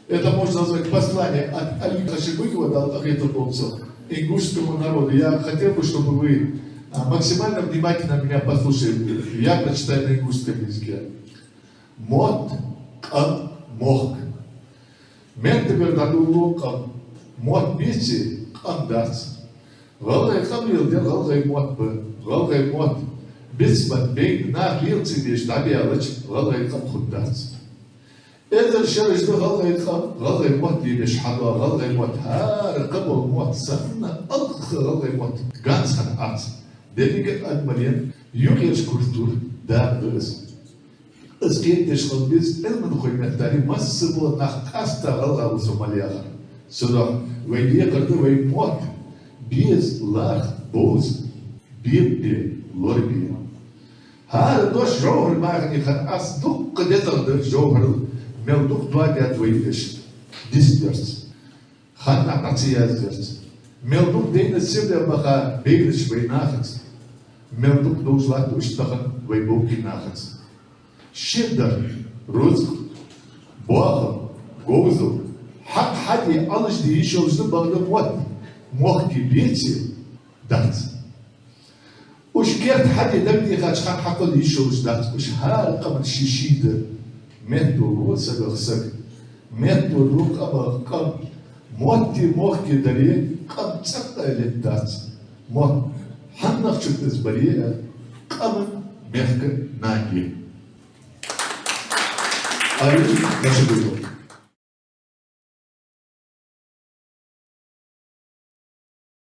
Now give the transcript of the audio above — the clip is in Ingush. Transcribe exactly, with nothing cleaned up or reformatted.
Это можно назвать послание от Алиха Шигуева, дал Ахиту Томцу, ингушскому народу. Я хотел бы, чтобы вы а, максимально внимательно меня послушали. Я прочитаю на ингушском языке. Мотт, къам, мохк. Меттагара дӀадоладу къам. Мотт беце, къам дац. ГӀалгӀай къам леладер гӀалгӀай мотт ба. ГӀалгӀай мотт бицбенна, бейна нах лела ца деш дӀабаьлча, гӀалгӀай къам хургдац. Эзар шераш да гӀалгӀай къам, гӀалгӀай мотт дийдеш хьадоагӀа, гӀалгӀай мотт, хӀара къаман мотт санна, алхха гӀалгӀай мотт ганз хиннад. Деррига а адамий юкъерча культура дакъа да из. Из кхетадеш хила беза Ӏилманхой меттел, масса бола нах къаьстта гӀалгӀа ва со мел яхар. Цудухьа вай декхар да вай мотт беза, лархӀа, бовза, бебе, лорабе. ХӀара дош жовхӀара бахьане хиннад, аз дукха дезагӀа дар жовхӀарал, мел дукха тоадаьд вай иштта дисдерца, ханнахьа дӀа ца яздерца. Мел дукха дайнад сирле баха бейнача вай нахаца. Мел дукха довза латт уж тахан вай боккхий нахаца. Шедар, рузкъ, боахам, говзал, хьакъ хьаде, Ӏалашде йиш йолаш да бакъда мотт, мохк беце, дац. Уж керда хьаде дагадехача хана хьакхолла йиш йолаш дац. Уж хӀара къаман ший-ший да. Меттаво ва сагах саг. Меттаво ва къамах къам. Мотти мохки дале, къам цӀаккха летадац. Мотт хьаннахчун из бале а, къаман, мехка нанге. Али Гашибулло.